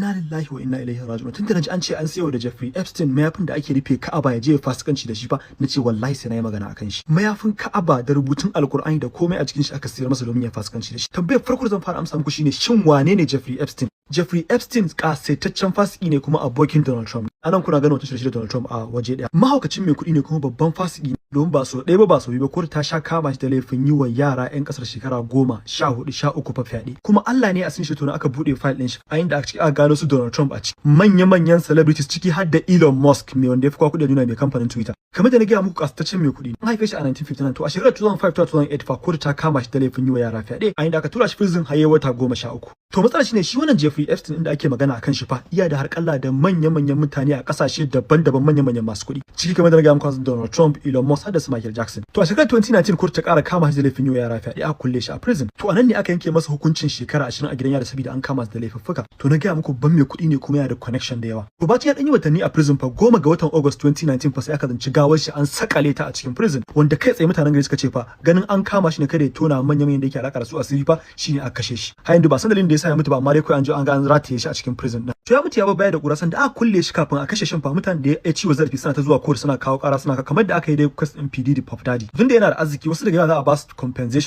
Inna lillahi wa inna ilaihi raji'un. Tun da naji an ce an sayo da Jeffrey Epstein mayafin da ake rufe Ka'aba ya je ya fasikanci da shi fa, nace wallahi sai na yi magana akan shi. Mayafin Ka'aba da rubutun Alkur'ani da komai a cikin shi aka sayar masa domin ya fasikanci da shi. Tambayar farko da zan fara amsa muku shine, shin wane ne Jeffrey Epstein? Jeffrey Epstein kasaitaccen fasiki ne kuma abokin Donald Trump. Anan kuna ganin wata shirye da Donald Trump a waje ɗaya. Mahaukacin mai kuɗi ne kuma babban fasiki ne, domin ba so ɗaya ba, ba so biyu ba, kotu ta sha kama shi da laifin yi wa yara 'yan ƙasar shekara 10, 14, 13 fa fyaɗe. Kuma Allah ne a sun shi aka buɗe file ɗin shi, a inda aka aka gano su Donald Trump a ciki. Manya-manyan celebrities, ciki har da Elon Musk, mai wanda ya fi kowa kuɗi a duniya, mai kamfanin Twitter. Kamar da na gaya muku, kasaitaccen mai kuɗi. An haife shi a 1959. To a shekarar 2005-2008 fa kotu ta kama shi da laifin yi wa yara fyaɗe, a inda aka tura shi prison har wata 13. To matsalar shine, shi wannan Jeffrey Epstein inda ake magana akan shi fa, iya da harƙalla da manya-manyan mutane a ƙasashe daban-daban, manya-manyan masu kuɗi. Ciki, kamar da na gaya muku, Donald Trump, Elon Musk har da su Michael Jackson. To a shekarar 2019 kotu ta ƙara kama shi da laifin yi wa yara fyaɗe, aka kulle shi a prison. To anan ne aka yanke masa hukuncin shekara 20 a gidan yari saboda an kama shi da laifuffuka. To na gaya muku, ban mai kuɗi ne kuma yana da connection da yawa. To bacin ya ɗan yi watanni a prison fa, 10 ga watan August 2019 fa sai aka tsinci gawar shi an sakale ta a cikin prison, wanda kai tsaye mutanen gari suka ce fa ganin an kama shi ne kada ya tona manyan manyan da yake alaka da su asiri fa, shine aka kashe shi. Har yanzu ba san dalilin da yasa ya mutu ba, amma dai kawai an je an ga an rataye shi a cikin prison din. To ya mutu ya bar baya da kura. Sanda aka kulle shi, kafin a kashe shi fa, mutanen da ya ci wa zarafi suna ta zuwa kotu suna kawo kara, suna kamar da aka yi dai case din P Diddy, Puff Daddy. Tunda yana da arziki, wasu daga yawa za a ba su compensation.